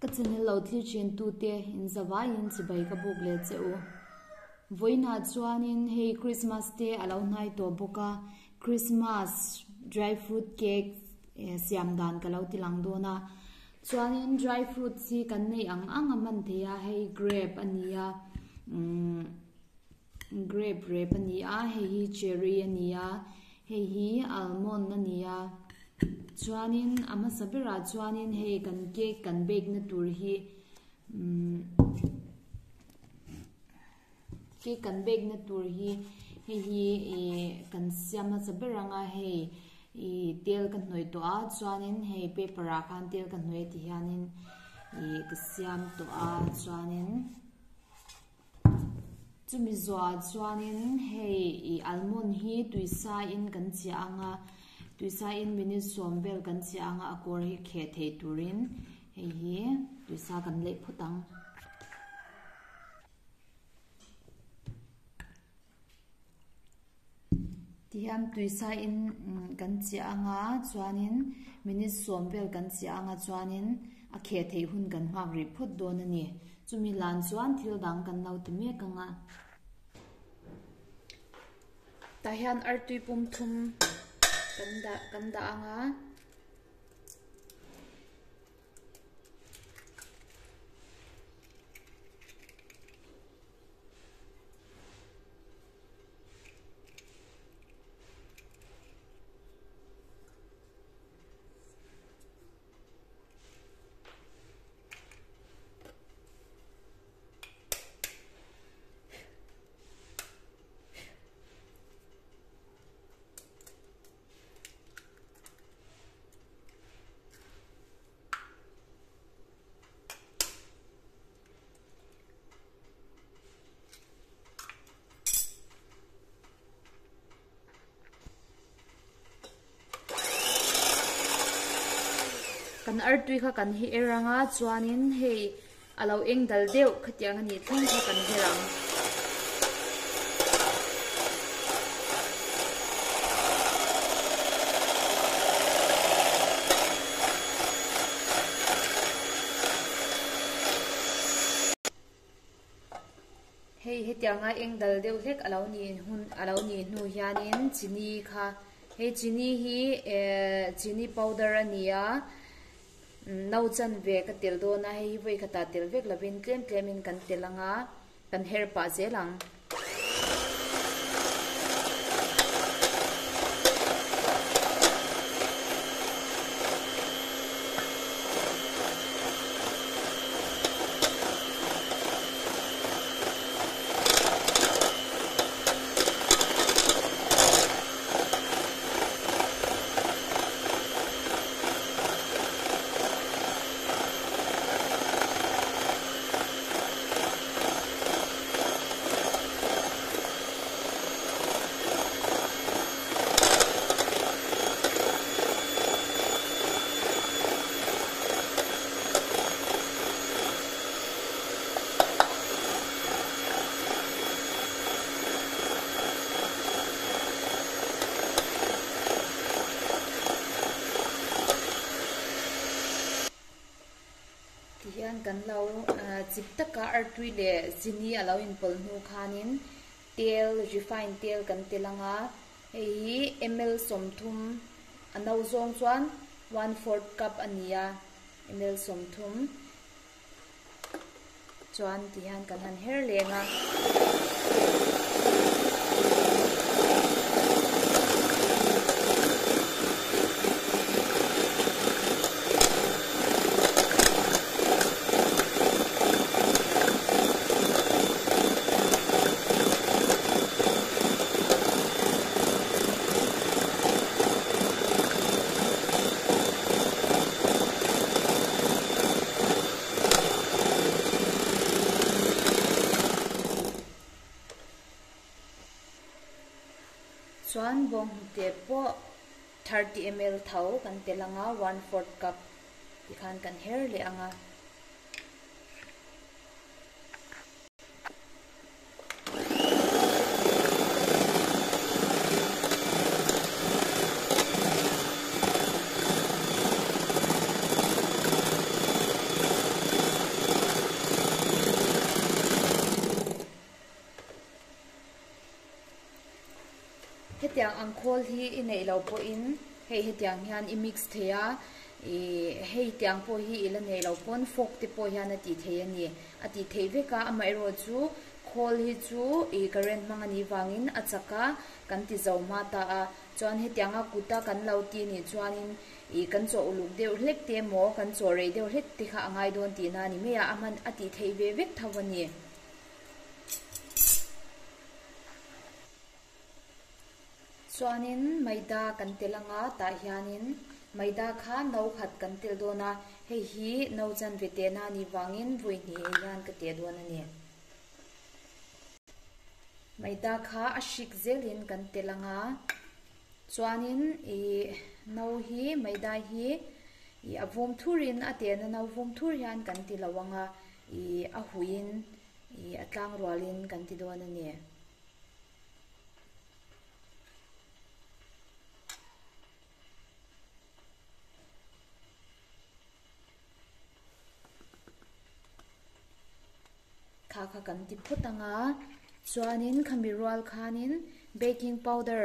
Ka channel lo thlir thin tute in zavaiin chibai ka buk leh che u. Vawiinah chuanin hei Christmas te a lo hnai tawh bawk a, Christmas dry fruit cake siam dan ka lo ti lang dawn a. Chuanin dry fruits hi kan neih ang ang a hman thei a, hei grape a ni a, umm grape rep a ni a, hei hi cherry a ni a, hei hi almond a ni a. Chuanin a hmasa berah chuanin hei kan cake kan bake na tur hi umm cake kan bake na tur hi hei hi ih kan siam hmasa ber anga hei ih tel ka hnawih tawh a chuanin hei paper ah khan tel ka hnawih a ti hianin ih ka siam tawh a chuanin. Chumi zuah chuanin hei ih almond hi tuisa in kan chiah ang a, tuisa in minute sawm vel kan chiah ang a, a kawr hi kheh theih turin hei hi tuisa kan leih phawt ang. Tihian tuisa in kan chiah ang a, chuanin minute sawm vel kan chiah ang a chuanin a kheh theih hun kan nghak rih phawt dawn a ni. Chumi hlan chuan thil dang kan lo ti mek ang a. Tah hian artui pum thum kan dah kan dah ang a. Kan artui kha kan hi er anga chuanin hei a lo eng dal deuh khatiang a nih thleng kha kan her ang. Hei hetianga eng dal deuh hlek a lo nih hun a lo nih hnu hianin chini kha hei chini hi ehh chini powder a ni a no chan ve ka tel dawn a hei hi vawi khatah tel vek lovin tlem tlemin kan tel ang a kan her pah zel ang. Tihian kan lo chip taka artui leh chini a lo inpawlh hnu khanin tel refined tel kan tel ang a, hei hi ml 30 a no zawng chuan 1/4 cup a ni a, ml 30 chuan tihian kan han her leng a. Chuan bawnghnute pawh 30 ml tho kan tel ang a, 1/4 cup tikhan kan her leh ang a. Hetiang ang khawl hi i neih loh pawhin hei hetiang hian i mix thei a, ih hei tiang pawh hi i la neih loh pawn fork te pawh hian a tih theih a ni. A tih theih vek a, amaherawh chu khawl hi chu ih current hmang a nih vangin a chak a, kan ti zo hma ta a. Chuan hetianga kuta kan lo ti nih chuanin ih kan chaw uluk deuh hlek te emaw kan chaw rei deuh hlek te kha a ngai dawn tihna a ni mai a, a hman a tih theih ve vek tho a ni. Chuanin maida kan tel anga tah hianin maida kha no khat kan tel dawn a, hei hi no chanve tehna a nih vangin vawi hnih hei hian ka teh dawn a ni. Maida kha a hrik zelin kan tel anga chuanin ih no hi maida hi ih a vawm thurin a tehna no vawm thur hian kan ti lo anga ih a huiin ih a tlang rualin kan ti dawn a ni. Kha kha kan ti phawt ang a, chuanin khami rual khanin baking powder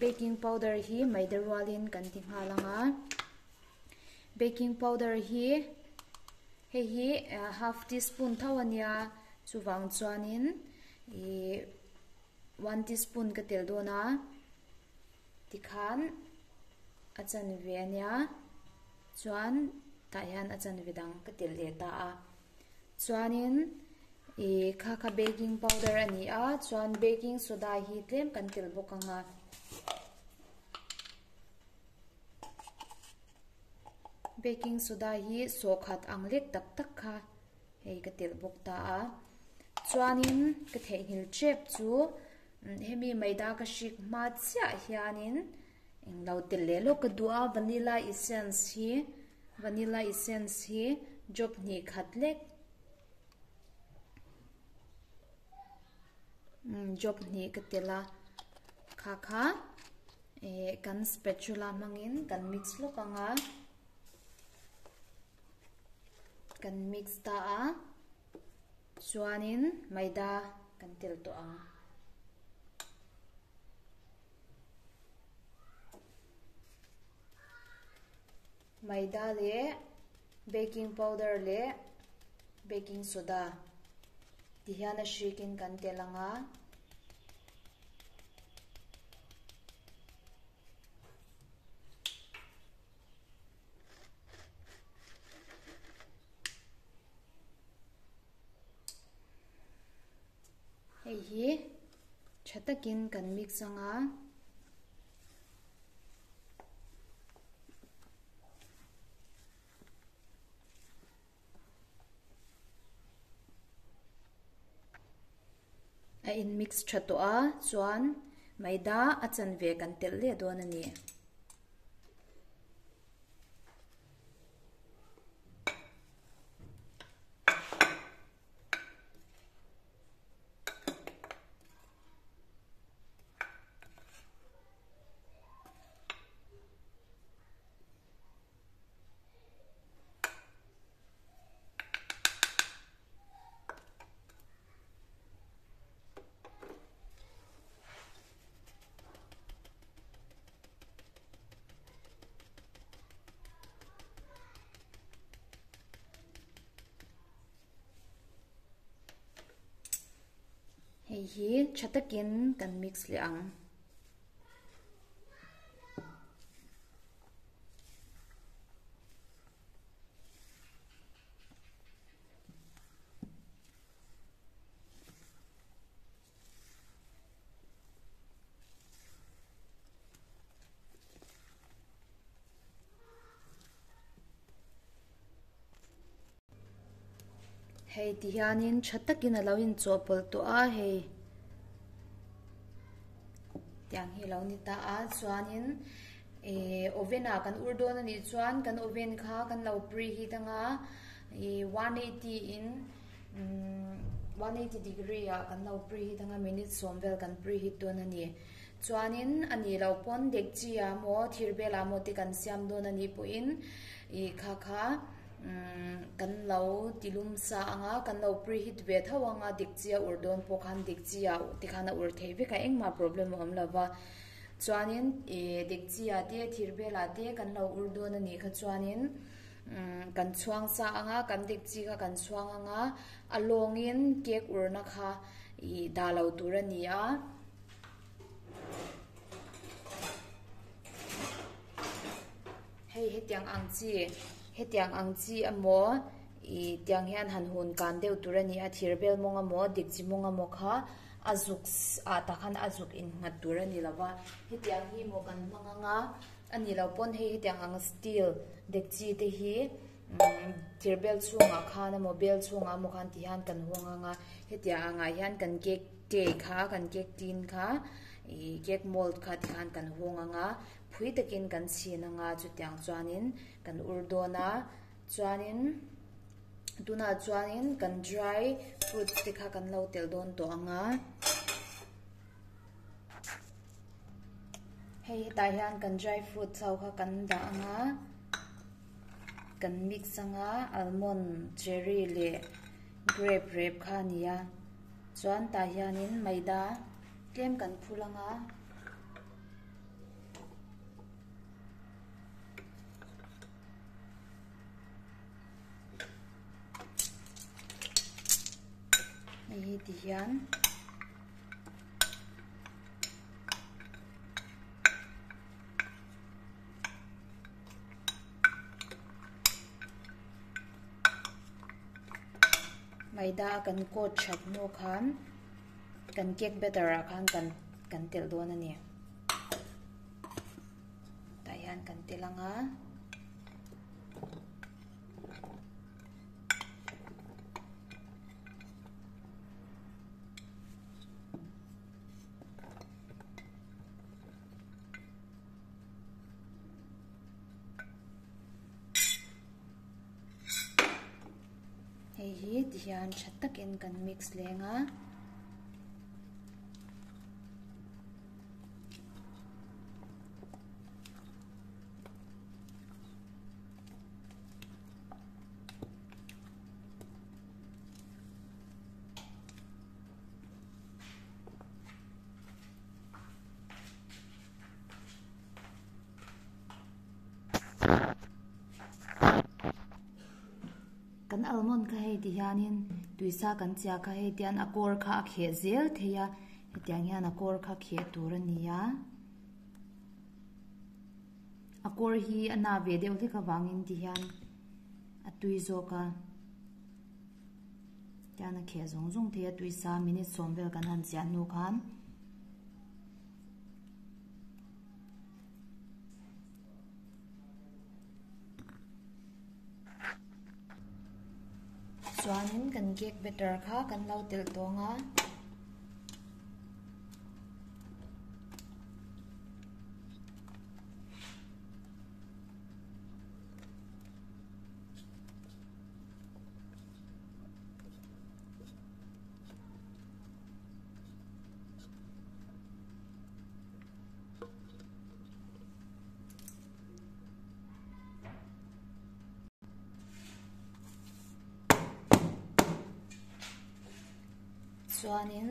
baking powder hi maida rualin kan ti nghal ang a, baking powder hi hei hi half teaspoon tho a nia chuvang chuanin ih one teaspoon ka tel dawn a tikhan a chanve a nia chuan tah hian a chanve dang ka tel leh ta a chuanin ih kha kha baking powder a ni a chuan baking soda hi tlem kan tel bawk ang a. Baking soda hi sawhkhat ang lek tak tak kha hei ka telh bawk ta a chuanin ka theihnghilh tep chu hemi maida ka hrik hma chiah hianin englo telh leh lawk ka duh a vanilla essence hi vanilla essence hi drop hnih khat lek drop hnih ka telh a kha kha eh kan spatula hmangin kan mix lawk ang a. Kan mix ta a, chuanin maida kan tel tawh ang. Maida leh baking powder leh baking soda ti hian a hrikin kan tel ang a. Hei hi tha takin kan mix ang a. A in mix tha tawh a chuan maida a chanve kan telh leh dawn a ni. Hei hi tha takin kan mix leh ang. Hei ti hianin tha takin a lo inchawhpawlh tawh a hei tiang hi a lo ni ta a chuanin ihh oven ah kan ur dawn a nih chuan kan oven kha kan lo preheat anga ihh 180 in umm 180 degree ah kan lo preheat anga minute sawm vel kan preheat dawn a ni chuanin a nih loh pawn dekchi ah maw thir bel ah maw te kan siam dawn a nih pawhin ih kha kha umm kan lo ti lum sa anga kan lo preheat ve tho anga dekchi a ur dawn pawh khan dekchi ah te khan a ur theih vek a engmah problem a awm lo va. Chuanin ih dekchi ah te thir belah te kan lo ur dawn a nih kha chuanin umm kan chhuang sa ang a kan dekchi kha kan chhuang ang a a lawngin cake urna kha ih dah lo tur a ni a. Hei hetiang ang chi hetiang ang chi emaw ih tiang hian han hun kan deuh tur a ni a thir bel mawng emaw dik chi mawng emaw kha a zuk ah tak khan a zuk innghat tur a ni lo va hetiang hi maw kan hmang ang a a ni loh pawn hei hetiang ang steel dekchi te hi umm thir bel chhungah khan emaw bel chhungah emaw khan ti hian kan huang ang a hetiang angah hian kan cake tray kha kan cake tin kha ih cake mold kha ti khan kan huang ang a phui takin kan chhin ang a chutiang chuanin kan ur dawn a chuanin tunah chuanin kan dry fruits te kha kan lo telh dawn tawh ang a hei hetah hian kan dry fruits ho kha kan dah ang a kan mix ang a almond cherry leh grape rep kha a ni a chuan tah hianin maida tlem kan phul ang a. Hei hi ti hian maida a kan coat that hnu khan kan cake batter ah khan kan kan telh dawn a ni. Tah hian kan tel ang a. Hei hi ti hian tha takin kan mix leng a. Kan almond kha hei ti hianin tuisa kan chiah kha hei tian a kawr kha a kheh zel thei a hetiang hian a kawr kha kheh tur a ni a a kawr hi a na ve deuh hlek avangin ti hian a tui zawk a tian a kheh zawng zawng thei a tuisa minute sawm vel kan han chiah hnu khan. Chuanin kan cake batter kha kan lo telh tawng a. Chuanin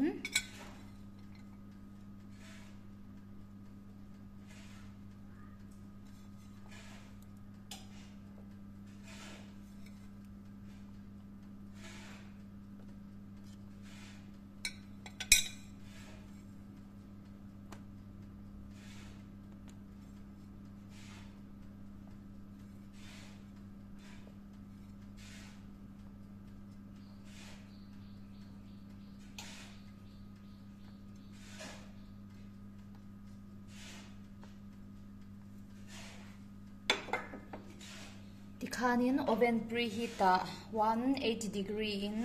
Tikhanin oven preheat ah 180 degree in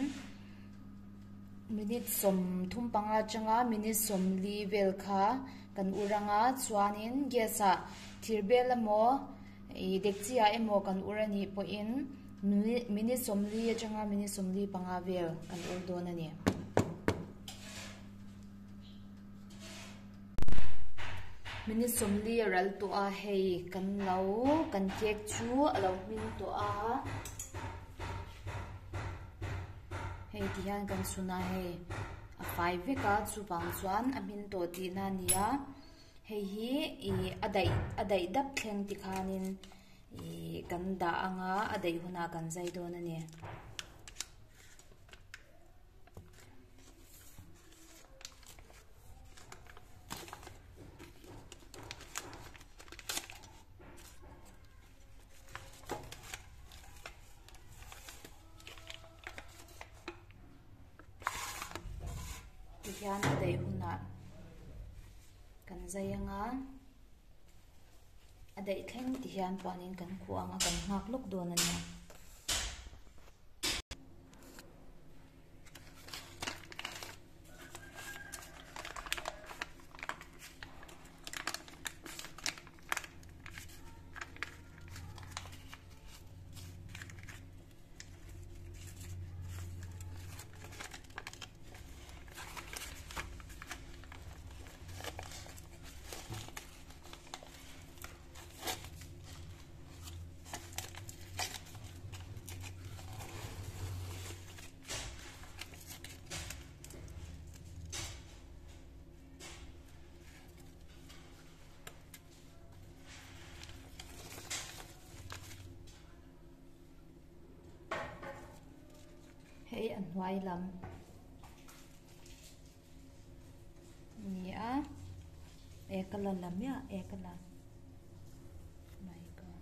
Minute 35 atanga minute 40 vel kha kan ur ang a, chuanin gas ah thir bel emaw ih dekchi ah emaw kan ur a nih pawhin minute 40 atanga minute 45 vel kan ur dawn a ni. Minute 40 a ral tawh a, hei kan lo kan cake chu a lo hming tawh a. Hei ti hian kan chhun a hei a fai vek a chuvang chuan a hmin tawh tihna a ni a. Hei hi ih a daih a daih dap thleng tikhanin ih kan dah anga a daih hunah kan zai dawn a ni. Tihian a daih hunah kan zai anga a daih thleng tihian puanin kan khuh anga kan nghak lawk dawn a nia. Hei a hnuai lam ni a ek a la la miah ek a la my god.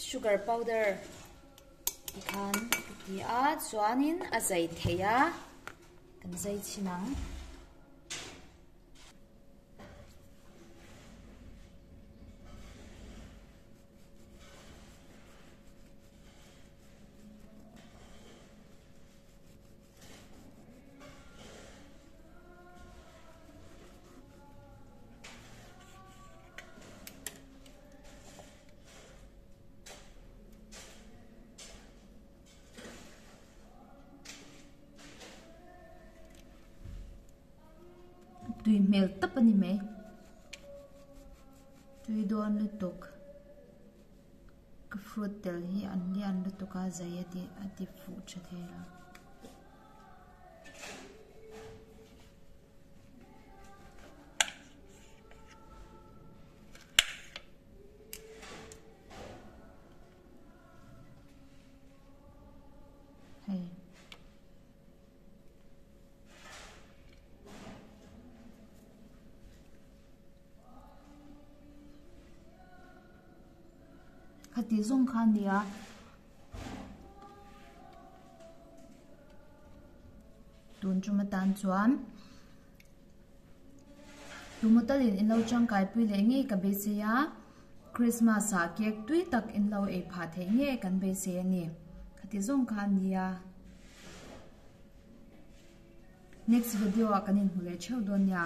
Sugar powder tikhan ka ti a chuanin a zai thei a kan zai chhin ang. Tui hmel tap a ni mai. Tui dawn lutuk. Ka fruit tel hi an lian lutuk a zai a ti a ti fuh tha thei lo. Hei. Khati zawng kha a nia. Tun tum atan chuan tumatalin in lo tangkai pui leh ngei ka beisei a, Christmas ah cake tui tak in lo ei phah theih ngei kan beisei a ni. Khati zawng kha a nia. Next video ah kan inhmu leh theuh dawn nia.